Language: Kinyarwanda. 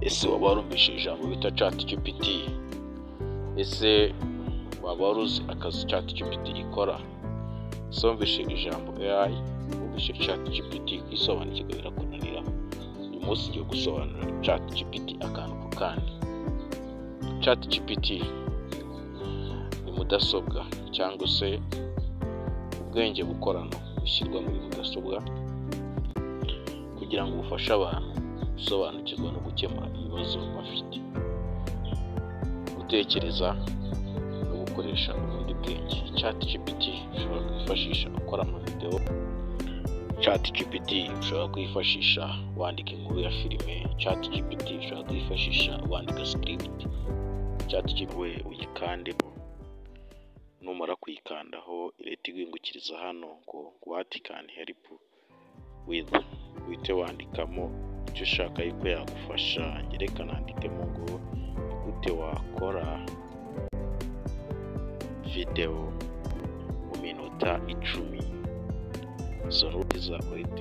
Ese waba warumvise ijambo bita ChatGPT? Ese waba wari uzi akazi ChatGPT ikora? Ese wumvise ijambo AI, wumvise ChatGPT, kwisobanukirwa birakunanira? Uyu munsi ngiye gusobanura ChatGPT akantu ku kandi. ChatGPT ni mudasobwa cyangwa se ubwenge bukorano bushyirwa muri mudasobwa kugira ngo bufashe abantu gusobanukirwa no gukemura ibibazo bafite, gutekereza no gukoresha ubundi bwenge. ChatGPT ushobora kwifashisha ukora amavideo, ChatGPT ushobora kwifashisha wandika inkuru ya filime, ChatGPT ushobora kwifashisha wandika script. ChatGPT we uyikandeho, numara kuyikandaho irahita iguhingukiriza hano ngo "What can help with?", uhite wandikamo icyo ushaka yuko yagufasha. Njye reka nandikemo ngo ni gute wakora video mu minota 10. Izo nurangiza uhite